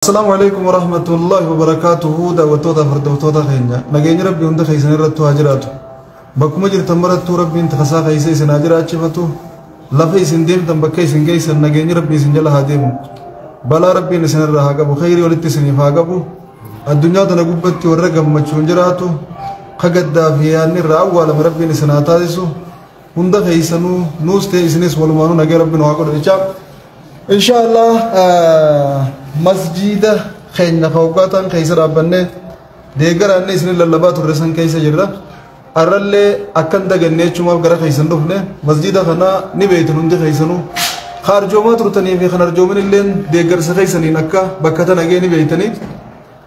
Assalaamu alaikum warahmatullahi wabarakaatuhu. Daawwattoota hordoftoota keenya, nageenyi rabbii hunda keessan irrattuu haa jiraatu. Bakkuma jirtan marattuu rabbiin takasaa keessa isin haa jiraachifatu. Lafa isin deemtan, bakka isin geessan nageenyi rabbii isin jala haa deemu. Balaa rabbiin isin irraa haa qabu, khayrii walitti isiniif haa qabu. Addunyaa tana gubbatti warra gammachuun jiraatu, ka gaddaa fi yaadni irraa awwaalame rabbiin isin haa taasisu. Hunda keessanuu, nuus ta'e isinis, walumaanuu nagee rabbiin haa godhu jechaa. Inshallah, masjiida keenya ka hoggaataan keessa dhaabbannee deeggaraanne isin lallabaa turre san keessa jirra. Arrallee akkan daganne jechuumaaf gara keessan dhufne. Masjiida kana ni beeytan hundi keessanuu. Ka arjoomaa turtanii fi kan arjoomin illeen deeggarsa keessaniin akka bakka tana ga'e ni beeytanii.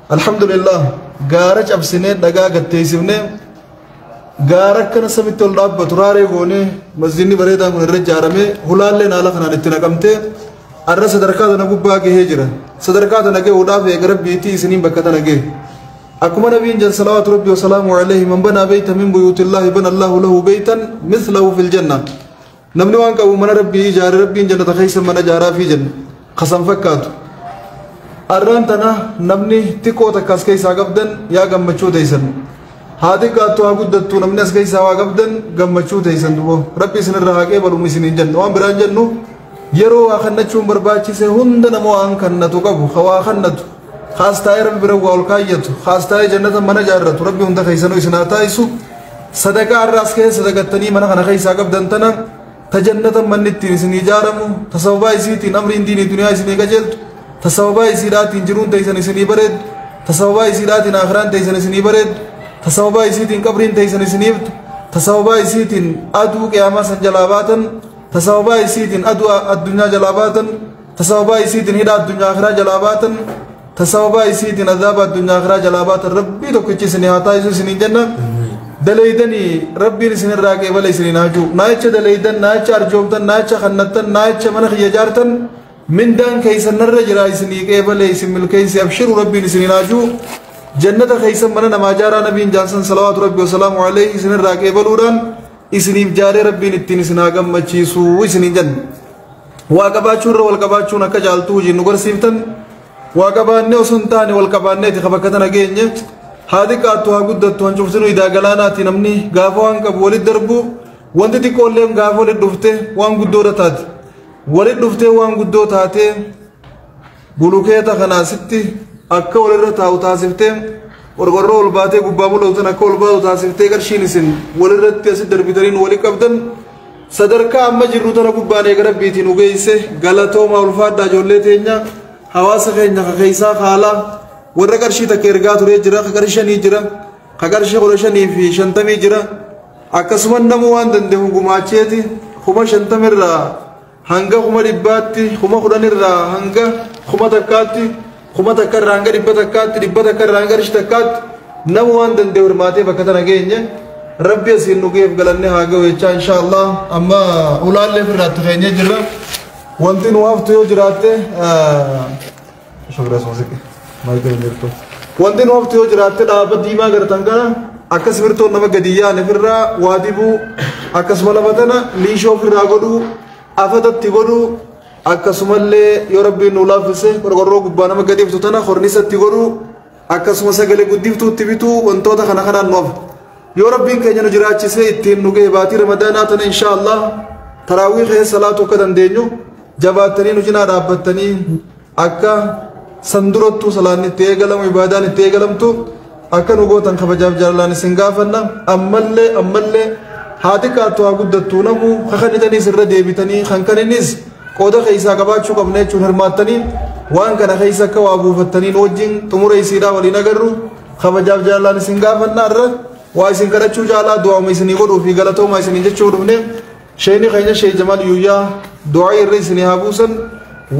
Alhamdulillah, gaara cabsinee, dhagaa gatteessifnee, gaara akkana samitti ol dhaabbatu raaree goonee, masjiidni bareedaan kun irra ijaaramee, hulaalleen haala kanaan itti naqamtee arra sadarkaa tana gubbaa gahee jira. Sadarkaa tana gahuudhaaf eega rabbiitii isiniin bakka tana gahe. Akkuma nabiin jan salawaatu rabbi wasalaamu alayhi, "Man banaa beyta min buyuutillaahi bana Allahu lahu beytan mithlahu fil janna." Namni waan qabu mana rabbii ijaare, rabbiin jannata keessa mana ijaaraa fi jenna. Kasan fakkaatu. Arraan tana namni xiqqoo takka as keessaa qabdan yaa gammachuu teessan. Haa xiqqaattu haa guddattu, namni as keessaa waa qabdan gammachuu teessan duboo. Rabbi isinirraa haa qeebalu isiniin jennu. Waan biraan jennu, yeroo waa kannachuun barbaachise hunda nama waan kannatu qabu, ka waa kannatu, kaas taa'ee rabbi bira waa ol kaayyatu, kaas taa'ee jannata mana jaarratu, rabbi hunda keessanuu isin haa taasisu. Sadaqaa har'aas keessa sadaqattanii mana kana keessaa qabdan tana, ta jannata manni ittiin isin ijaaramu, ta sababaa isiitiin amriin diinii duniyaa isinii qajeeltu, ta sababaa isiidhaatiin jiruun teessan isinii bareeddu, ta sababaa isiidhaatiin akiraan teessan isinii bareeddu, ta sababaa isiitiin qabriin teessan isinii iftu, ta sababaa isiitiin aduu qiyaamaa san jalaa baatan, ta sababaa isiitiin aduu addunyaa jalaa baatan, ta sababaa isiitiin hidha addunyaa akiraa jalaa baatan, ta sababaa isiitiin azaaba addunyaa akiraa jalaa baatan rabbii tokkichi isinii haa taasisu isiniin jenna. Daleeydanii rabbiin isinirraa qeebala isiniin haa jiru. Naacha daleeydan, naacha arjoomtan, naacha kannattan, naacha mana kiyya jaartan, mindaan keessan narra jira. Isinii qeebale, isin milkeessi, abshiru, rabbiin isiniin haa jiru. Jannata keessan mana namaa jaaraa nabiin jaansan salawaatu rabbi wasalaamu alayhi isinirraa qeebaluudhaan isiniif jaaree rabbiin ittiin isin haa gammachiisu isiniin jenna. Waa qabaachuu irra wal qabaachuun akka caaltuu hojiin nu garsiiftan. Waa qabaannee osoo hin taane wal qabaanneeti ka bakka tana geenye. Haa xiqqaattu haa guddattu, hancuftinu idaa galaanaati. Namni gaafa waan qabu walit darbu, wanti xiqqoolleen gaafa walit dhufte waan guddoodha taati. Walit dhuftee waan guddoo taatee, bulukeeta kanaasitti akka walirra taa'u taasiftee, qorqorroo ol baatee gubbaa mul'atu tan akka ol baatu taasiftee, qarshiin isin walirratti asitti darbitanii nu wali qabdan sadarkaa amma jirru tana gubbaan eega rabbiitiin nu geesse. Galatoomaa, ulfaadhaa. Ijoollee teenya, hawaasa keenya ka keessaa haalaa warra qarshii takka ergaa turee jira, ka qarshii 5 jira, ka qarshii 15 fi 50 jira. Akkasuma namuu waan danda'u gumaacheeti, 50,000rraa hanga 100,000tti, 10,000rraa hanga 1,000tti, 1,000rraa hanga 100tti, 100rraa hanga qarshii 1tti, nama waan danda'u hirmaatee bakka tana geenye. Rabbi asiin nu geef galannee haa ga'u jechaa, insha Allah amma ulaallee firraatti keenyee jirra. Wanti nu haftu yoo jiraatte, wanti nu haftu yoo jiraatte, dhaaba diimaa gartan kana akka simbirtoon nama gadi yaane ofirraa waa dibuu, akkasuma lafa tana liishoo ofirraa godhuu, afatatti godhuu, akkasumallee yoo rabbiin nu laaffise qorqorroo gubbaa nama gadi iftu tana hornisatti godhuu, akkasuma sagalee guddiftuutti bituu, wantoota kana kanaan nu hafa. Yoo rabbiin keenya nu jiraachisee ittiin nu ga'e, baatii ramadaanaa tana insha Allah taraawii keessa salaatu akka dandeenyu jabaattanii nu cinaa dhaabbattanii, akka san durattuu salaanni itti eegalamu, ibaadaan itti eegalamtu akka nu gootan kabajaaf jaalalaan isin gaafanna. Ammallee ammallee, haa xiqqaattu haa guddattu, namu kakanitaniis irra deebitanii kan kaninis qooda keessaa qabaachuu qabna jechuun hirmaattanii, waan kana keessa akka waa buufattanii nu wajjin xumura isiidhaa waliin agarru kabajaaf jaalalaan isin gaafanna. Irra waa isin kadhachuu caalaa du'auma isinii godhuu fi galatoomaa isinii jechuu dhufne. Sheeni keenya Shee Jamal Yuyyaa du'aa irra isinii haa buusan.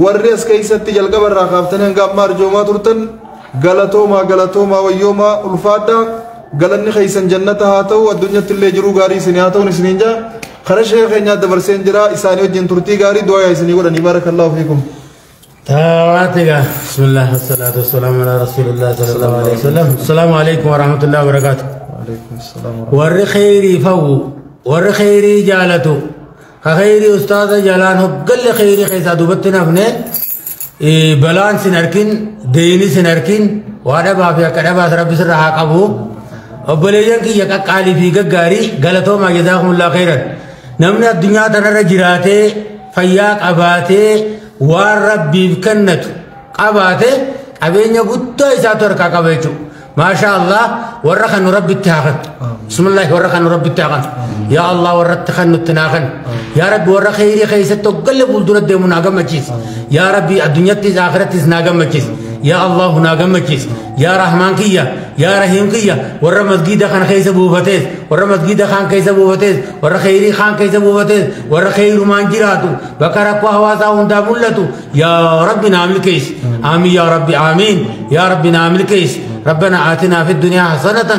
Warri as keessatti jalqaba irraa kaaftanii hanga ammaa arjoomaa turtan, galatoomaa, galatoomaa, wayyoomaa, ulfaadhaa. Galanni keessan jannata haa ta'u, addunyatti illee jiruu gaarii isinii haa ta'u isiniin jaa. Kara shee keenyaa dabarseen jira. Isaanii wajjin turtii gaarii, du'aa isinii godhanii. Barakallahu fiikum. Tawaatiga. Bismillah, wasalaatu wasalaamu ala rasuulillah sallallahu alaihi wasallam. Assalaamu alaikum warahmatullahi wabarakatuh. Waalaikum salaam. Warri kheyrii fawwu, warri kheyrii jaalatu, ka kheyrii ustaaza jalaan hoggalle kheyrii keessaa duubatti nafne. Balaan sin arkin, deeyni sin arkin, waa dhabaa fi akka dhabaas rabbi sirra haa qabu. Obboleeyyan kiyya qaqqaalii fi gaggaarii, galatoomaa, jazaakumullah khairan. Namni addunyaa tanarra jiraatee fayyaa qabaatee waan rabbiif kennatu qabaate qabeenya guddaa isaatu harkaa qaba jechuudha. Maasha Allah, warra kan rabbitti haa kennu. Bismillah, warra kan rabbitti haa kennu. Yaa Allah, warratti kan nutti naa kennu. Yaa Rabbi, warra kheyrii keessatti hoggalle fuuldura deemu naa gammachiisi. Yaa Rabbi, addunyaattis akhirattis naa gammachiisi. Yaa Allah, naa gammachiisi. Yaa Rahmaan kiyya, yaa Rahiim kiyya, warra masgiida kana keessa buufatees, warra masgiida kaan keessa buufatees, warra kheyrii kaan keessa buufatees, warra kheyrumaan jiraatu, bakka rakkoo hawaasaa hundaa mul'atu, yaa Rabbi naa milkeessi. Amiin yaa Rabbi, amiin. Yaa Rabbi, naa milkeessi. ربنا آتنا في الدنيا حسنة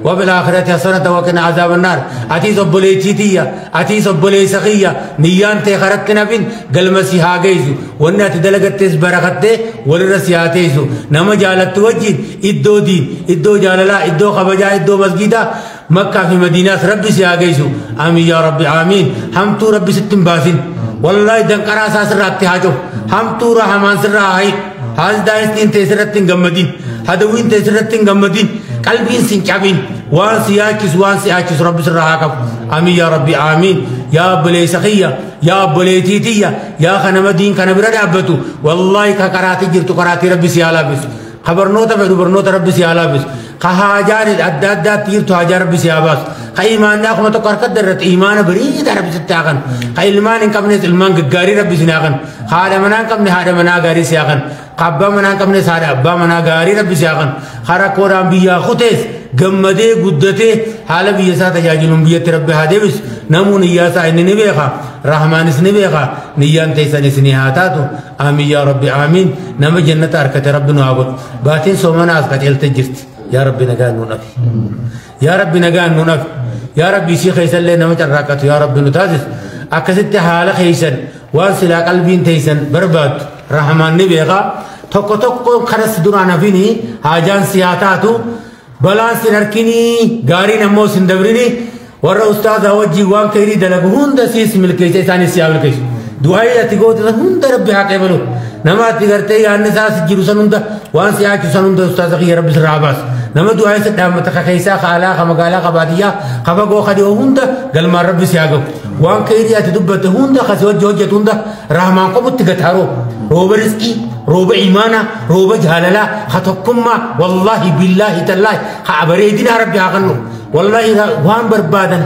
وفي الآخرة حسنة وقنا عذاب النار. Atis obboleettii tiyya, atis obboleessa kiyya, niyyaan tee karatti nafin galma si haa geessu. Wanni ati dalagattees barakattee walirra si haa teessu. Nama jaalattu wajjin iddoo diin, iddoo jaalalaa, iddoo kabajaa, iddoo masgiidaa Makkaa fi Madiinaas Rabbi si haa geessu. Amiin yaa Rabbi, amiin. Hamtuu Rabbi sitti hin baasin. Wallaahi, danqaraa isaa sirraatti haa cufu. Hamtuu rahamaan sirraa haa hiiku. Haasdaayistiin tee sirratti hin gammadin. Hadawiin tee sirratti hin gammadin. Qalbiin sin cabin. Waan si yaachisu, waan si yaachisu Rabbi sirraa haa qabu. Amiin yaa Rabbi, amiin. Yaa obboleessa kiyya, yaa obboleettii tiyya, yaa kana diin kana bira dhaabbatu. Wallaahi, ka karaatii jirtu karaatii Rabbi si haa laaffisu. Ka barnoota fedhu barnoota Rabbi si haa laaffisu. Ka haajaan adda addaatti jirtu haajaa Rabbi si haa baasu. Ka imaanni akkuma tokko harka irratti imaana bareedaa Rabbi sitti haa kennu. Ka ilmaan hin qabnes ilmaan gaggaarii Rabbi si haa kennu. Ka haadha manaa hin qabne haadha manaa gaarii si haa kennu. Ka abbaa manaa hin qabnes haadha abbaa manaa gaarii Rabbi si haa kennu. Ka rakkoodhaan biyyaa kutees gammadee guddatee haala biyya isaa tajaajiluun biyyatti Rabbi haa deebisu. Namuun iyyaa isaa inni ni beeka. Rahmaanis ni beeka. Niyyaan teessanis ni haa taatu. Amiin yaa Rabbi, amiin. Nama jannata harkate Rabbi nu haa godhu. Baatiin soomanaa as qaceeltee jirti. Yaa Rabbi, nagaan nu dhafi. Yaa Rabbi, nagaan nu dhafi. Yaa Rabbi, isii keessallee nama carraaqqatu yaa Rabbi nu taasisu. Akkasitti haala keessan waan silaa qalbiin teessan barbaaddu Rahmaan ni beeka. Tokko tokko kanas duraan hafini haajaan si haa taatu. Balaan sin harkinii, gaariin ammoo sin dabrini. Warra ustaazaa wajjin waan kheyrii dalagu hunda siis milkeessa, isaanis si haa milkeessu. Du'aa ati goote san hunda Rabbi haa qeebalu. Nama ati gartee yaadni isaa si jiru san hunda, waan si yaachisu san hunda ustaaza kiyya Rabbi sirraa baasu. Nama du'aa isa dhaammata ka keessaa, ka alaa, ka magaalaa, ka baadiyyaa, ka fagoo, ka dhiyoo hunda galmaan Rabbi si haa gahu. Waan kheyrii ati dubbatte hunda ka si wajji hojjetu hunda Rahmaan qofutti gataaroo. Rooba rizqii, rooba imaanaa, rooba jaalalaa, ka tokkummaa, wallaahi billaahi tallaahi, ka bareedinaa Rabbi haa kennu. Wallaahi, waan barbaadan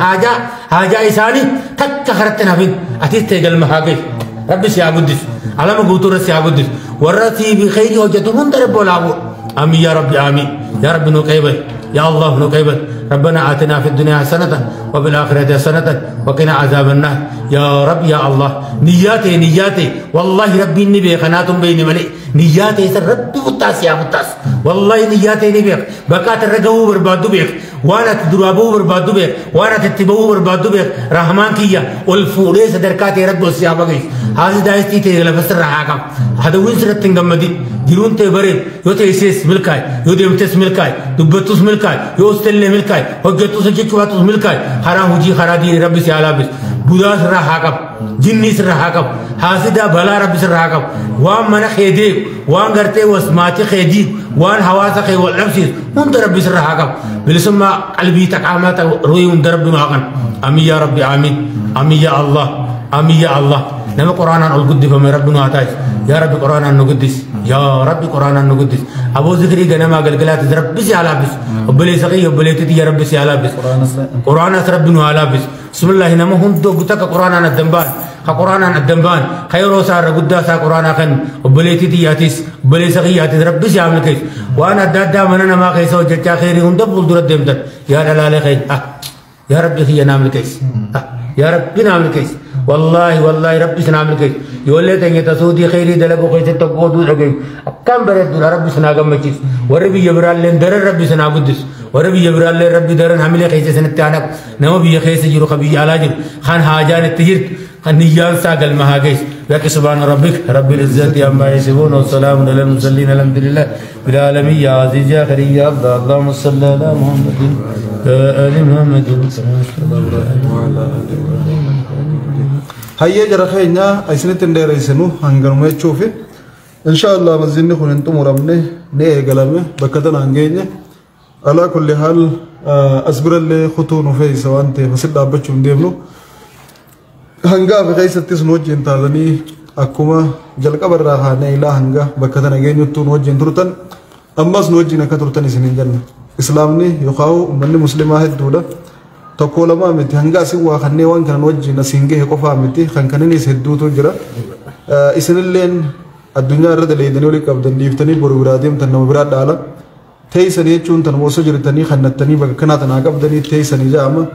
haajaa isaanii takka karatti hafin atis ta'e galma haa geessu. Rabbi si haa guddisu. Alama guutuu irra si haa guddisu. Warra sii fi kheyrii hojjetu hunda Rabbi ol haa fuudhu. Amiin yaa Rabbi, amiin. Yaa Rabbi, nu qeebal. Yaa Allah, nu qeebal. ربنا آتنا في الدنيا حسنة وفي الآخرة حسنة وقنا عذاب النار. يا رب، يا الله، نياتي نياتي، والله ربي نبي قناتهم بيني ملئ نياتي سر ربي متاس يا متاس. والله نياتي نبيك بكات الرقو بربادو بيك وانا تدرابو بربادو بيك وانا تتبو بربادو بيك. رحمان كيا والفوريس دركاتي رب السيابقيس هذا دايستي تيغلا بسر حاكم هذا وين سرت تنغمدي jiruun ta'e bareed yoo teessees milkaa'e, yoo deemtes milkaa'e, dubbattus milkaa'e, yoo ustellee milkaa'e, hojjettus hojjechuu baattus milkaa'e. Karaa hojii, karaa diinii Rabbi si haa laaffisu. Budaa sirraa haa qabu, jinnii sirraa haa qabu, haasidaa balaa Rabbi sirraa haa qabu. Waan mana kee deegu, waan gartee maatii kee diigu, waan hawaasa kee wal dhabsiisu hunda Rabbi sirraa haa qabu. Bilisummaa qalbii taqaamaa ta'u ruhii hunda Rabbi nu haa kennu. Amiin yaa Rabbi, amiin. Amiin yaa Allah, amiin yaa Allah. Nama Quraanaan ol guddifame Rabbi nu haa taasisu. Yaa Rabbi, Quraanaan nu guddis. Yaa Rabbi, Quraanaan nu guddis. Aboo, zikrii ganamaa galgalaatti Rabbi si haa laaffisu. Obboleessa kiyya, obboleettii tiyya, Rabbi si haa laaffisu. Quraanaas Rabbi nu haa laaffisu. Bismillaahi, nama hundoo takka Quraanaan addan ba'an, ka Quraanaan addan ba'an, ka yeroo isaa irra guddaa isaa Quraanaa kan obboleettii tiyyaatis obboleessa kiyyaatis Rabbi si haa milkeessu. Waan adda addaa mana namaa keessa hojjechaa kheyrii hunda fuuldura deemtan, yaa dhalaalee keenya, yaa Rabbi kiyya naa milkeessi, yaa Rabbi naa milkeessi. Wallaahi, wallaahi, Rabbi sinaa milkeessu. Ijoollee teenya tasuutii kheyrii dalaguu keessatti tokko dhageessu akkam bareedduudha. Rabbi sinaa gammachiisu. Warri biyya biraallee daran Rabbi sinaa guddisu. Warri biyya biraallee Rabbi daran hamilee keessa isinitti haa naqu. Nama biyya keessa jiru, ka biyya alaa jiru, kan haajaan itti jirtu, kan niyyaan isaa galma haa geessu. بك سبحان ربك رب العزة عما يصفون والسلام على المرسلين، الحمد لله بالعالمين. يا عزيز يا كريم يا الله، اللهم صل على محمد آل محمد. Hayyee, jara keenya, isinitti hin dheereessinu, hanganuma jechuufi. Insha Allah masjidni kun hin xumuramne, ni eegalame, bakka tanaan geenye. Alaa kulli haal as birallee kutuu nu fe'isa waan ta'eef asit dhaabbachuu hin deemnu. Hangaa fi keessattis nu wajjin taatanii akkuma jalqaba irraa kaanee ilaa hanga bakka tana geenyuttuu nu wajjin turtan, ammas nu wajjin akka turtan isin hin jenna. Islaamni yookaan uummanni muslimaa hedduudha. Tokko lamaa miti, hanga asin waa kannee waan kanan wajjin asiin gahe qofaa miti, kan kaninis hedduutu jira. Isinilleen addunyaa irra daleeydanii olii qabdan dhiiftanii boru biraa deemtan, nama biraa dhaala. Teessanii jechuun tanuma osoo jirtanii kannattanii bakka kanaa tanaa qabdanii teessanii jedhama.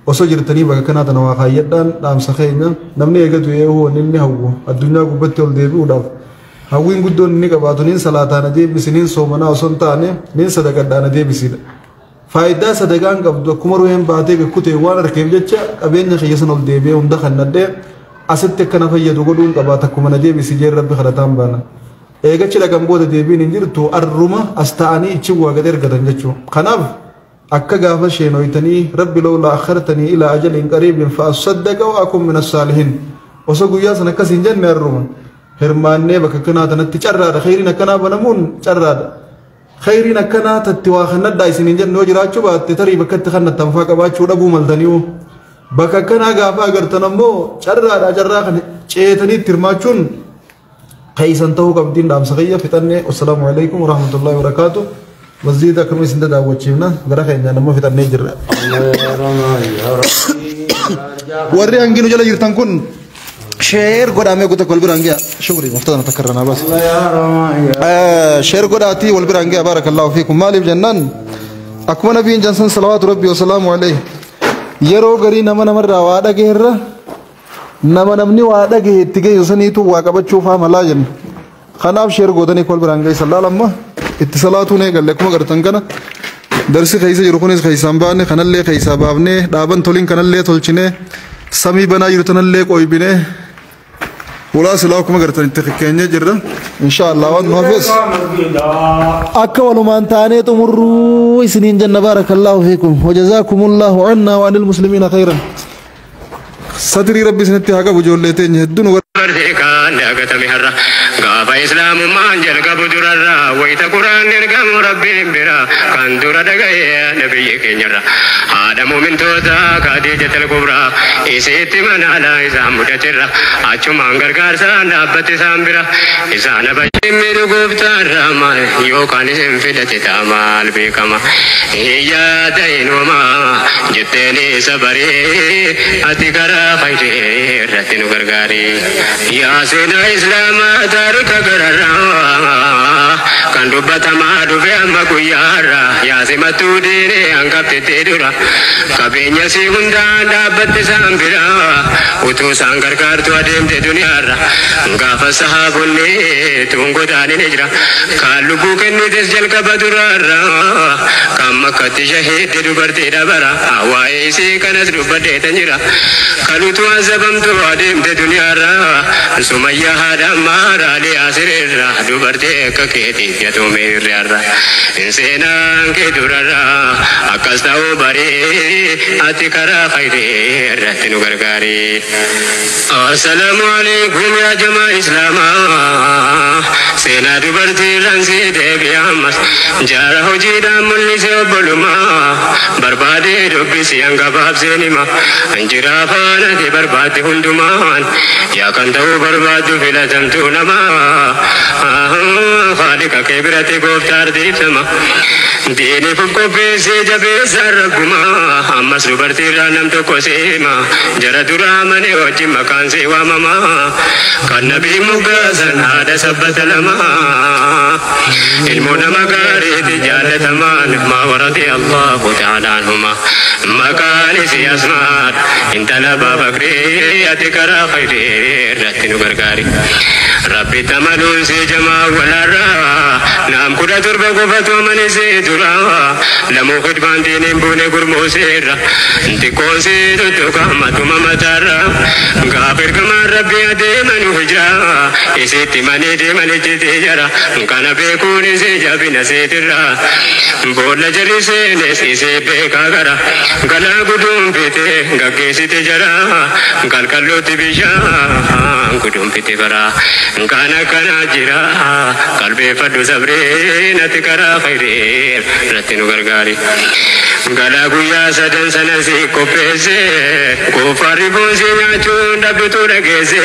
Osoo jirtanii bakka kanaa tana waa kaayyadhaan dhaamsa keenya. Namni eegatu eehuu wanni inni hawwu addunyaa gubbatti ol deebi'uudhaaf hawwiin guddoon inni qabaatu nin salaataan adeebisi, nin soomanaa osoo hin taane nin sadaqadhaan adeebisiidha. Faayidaa sadagaan qabdu akkuma ruheen baatee gakkutee waan arkeef jecha qabeenya kiyya san ol deebi'ee hunda kannadhee asitti akkana fayyadu godhuun qabaata akkuma na deebisi jeen rabbi kadhataan baana. Eegachi dhaqan booda deebiin hin jirtu, arruma as ta'anii ichi waa gad ergatan jechuudha. Kanaaf akka gaafa sheenoytanii rabbi lawlaa akhartanii ilaa ajalin qariibin fa asaddaqa wa akun min as-saalihin osoo guyyaa san akkas hin jenne, arruma hirmaannee bakka kanaa tanatti carraadha. Khayriin akkanaa banamuun carraadha. Khayriin akkanaa tatti waa kannadhaa isin hin jenne yoo jiraachuu baatte, tarii bakka itti kannattan faa qabaachuu dhabuu maltaniiyu. Bakka akkanaa gaafa agartan ammoo carraadha, carraa kana ceetanii itti hirmaachuun keeysan ta'uu qabdiin dhaamsa kiyya fixannee. Wassalaamu alaikum warahmatullahi wabarakaatu. Masjiida akkanuma isin daawwachiifna, gara keenya nama fixannee jirra. Warri hanginu jala jirtan kun share godhamee guuta wal biraan ga'a. Shukri muftada takka irra naa baasa. Share godhaatii wal biraan ga'a, barakallahu fiikum. Maaliif jennaan, akkuma nabiin jansan salawaatu rabbii wasalaamu alayhi, yeroo garii nama namarraa waa dhagaherra nama namni waa dhagahe itti geessu saniitu waa qabachuuf haa malaa jenna. Kanaaf share gootanii wal biraan geessan. Laalamma itti salaatuun eegalle. Akkuma gartan kana darsi keessa jiru kunis keessaan baane, kanallee keessaa baafnee dhaaban toliin kanallee tolchinee samii banaa jiru tanallee qoybinee ulaa silaa akkuma gartan itti kikkeenyee jirra. Insha Allah waan nu hafes akka walumaan taanee xumurruu isiniin jenna. Baarakallaahu fiikum wajazaakumullahu annaa wa anil muslimiina khayran. Satrii rabbi isinitti haa qabu, ijoollee teenya hedduu nu Bartee kaan daagatame har'a gaafa islaamummaan jalqabu durarra wayita quraan ergamu rabbiin bira kan dura dhaga'e nabiyyi keenyarra haadha muumintoota Khadiijatul Kubraa isiitti mana alaa isaan mudatirra achumaan gargaarsaan dhaabbate isaan bira isaan abajin miidhu gooftaarra maal yookaan isin fidate ta'a maal beekama hiyyaa ta'in homaa jetteen isa baree ati karaa khayrii irratti nu gargaari. Yaa seenaa islaamaa taarika gararraa kan dubbatamaa dhufe amma guyyaarra yaa simattuu diinee hangaftettee dura qabeenya si hundaan dhaabbatte isaan bira utuu isaan gargaartu adeemte duniyaarra gaafa sahaabonni tuun godaanii jira kaan lubbuu kennites jalqaba duraarra kan makkatti shahiidde dubartii dabara waa'ee isii kanas dubbadheetan jira kan utuu azabamtu adeemte duniyaarra Sumayyaa haadha maaraalee asirirra dubartii akka keetiif yatuume irraarra seenaan kee durarra akkas ta'uu baree ati karaa khayrii irratti nu gargaari. Assalaamu alaikum yaa jamaa islaamaa, seenaa dubartii irraan si deebi'a ammas jaara hojiidhaan mul'ise obbolumaa barbaadee dubbisi hanga baabseen hima jiraa faanati barbaadde hundumaan yaa kan ta'uu barbaaddu filatamtuu namaa haaliqa kee biratti gooftaa ardiifama diiniif of qopheessee jabeessaan rabbumaa ammas dubartiirraa nam tokko seema jara duraa malee wajjin maqaan see waamamaa kan nabii muggaasan haadha sabbata lamaa ilmoo nama gaariiti jaalatamaan maa waradi allahu ta'ala anhuma maqaan isii Asmaadha intala Baabakrii ati karaa khayrii irratti nu gargaari. Rabbi tamanuun si jamaa walarraa naam 17 qofatu amane see dura lamuu khidbaan diiniin buune gurmuu seerra xiqqoon see tuttuqa matuma mataarra gaaf ergamaan rabbi adeemanu hijiraa isitti manii deeman ijjitee jara kana beekuun isee jabina seetirra. Boolla jarri seenes isee beekaa gara galaa guduunfite gaggeessite jara qalqallootti bishaan guduunfite bara kan akkanaa jira qalbeeffadhu sabree natti karaa khayree irratti nu gargaari. Galaa guyyaa sadan sana si qopheesse kufaarri foonsii nyaachuun dhabdutu dhageesse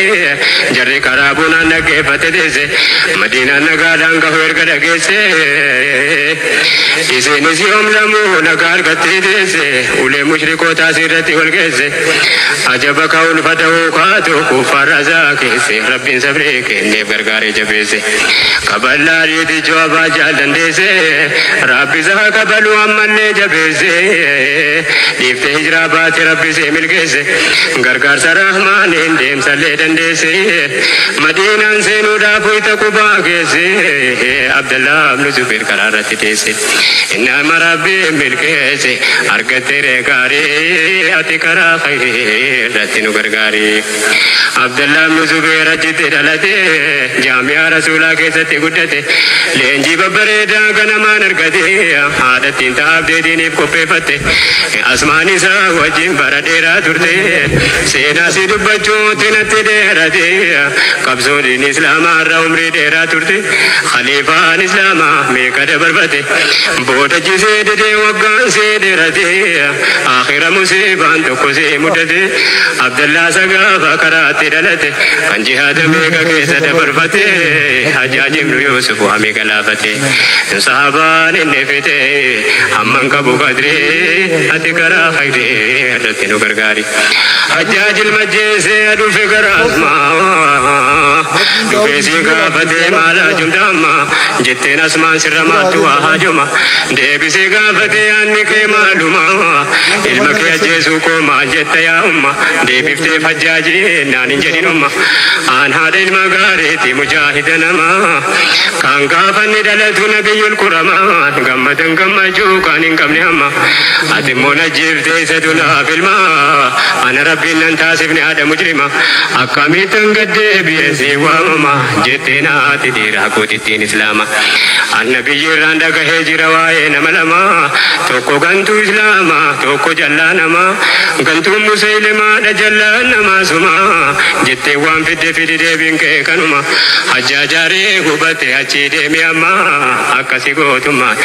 jarri karaa bunaan dhaggeeffate teesse madiinaan nagaadhaan gahu erga dhageesse isiinis yoom lamuu nagaa argattee teesse ulee mushrikootaa sirratti ol geesse ajaba ka'uun fada'uu kaatu kufaarra isaa keesse rabbiin sabree kenneef gargaaree jabeesse kaballaa riitichoo abbaa jaal dandeesse rabbi isaa kabaluu ammallee jabeesse dhiiftee hijiraa baate rabbi see milkeesse gargaarsa rahmaaniin deemsallee dandeesse madiinaan seenuudhaaf uyta qubaa geesse Abdallaa ibnu Zubeer karaa irratti teesse innama rabbi milkeesse argattee gaarii ati karaa khayrii irratti nu gargaari. Abdallaa ibnu Zubeer achitti dhalate jaamiyaa rasuulaa keessatti guddate leenjii babbareedaa ganamaan argate haadhattiin ta'aaf deediiniif qopheeffatte asmaan isaa wajjin bara dheeraa turte seenaa si dubbachuutti natti dheerate qabsoon islaamaa irraa umrii dheeraa turte khaliifaan islaamaa meeqa dabarbate booda jisee didee waggaan see dheerate akhira musiibaan tokko see mudate Abdallaa sagaafa karaatti dhalate kan jihaada meeqa keessa dabarfate Hajjaaj ibnu Yuusuf waa meeqa laafate sahabaan inni fite hamman qabu qadree ati karaa khayree irratti nu gargaari. Hajjaaj ilma jeesee dhufe gara asmaa dhufee si gaafatee maal haajumta amma jetteen asmaan sirra maaltu waa haajuma deebisee gaafatee yaanni kee maaluma ilma kee ajjeesuu koo maal jetta yaa umma deebifteef hajjaaji naan hin jedhin umma aan haadha ilma gaariiti mujaahida namaa kan gaafanni dhalatu nabiyyul kuramaa gammadan gammachuu kan hin qabne amma ati immoo na jeeftee isa dunaaf ilma ana rabbiin nan taasifne haadha mujrima akkamittan gaddeebi'ee si waamama jettee naati dhiiraa kootittiin islaama annabiyyi irraan dhagahee jira waa'ee nama lama tokko gantuu islaama tokko jallaa nama gantuun musaylimaadha jallaan namaa suma jettee waan fidde fidi deebiin kee kanuma hajjaajaaree gubate achii deemi amma akkasi gootummaa.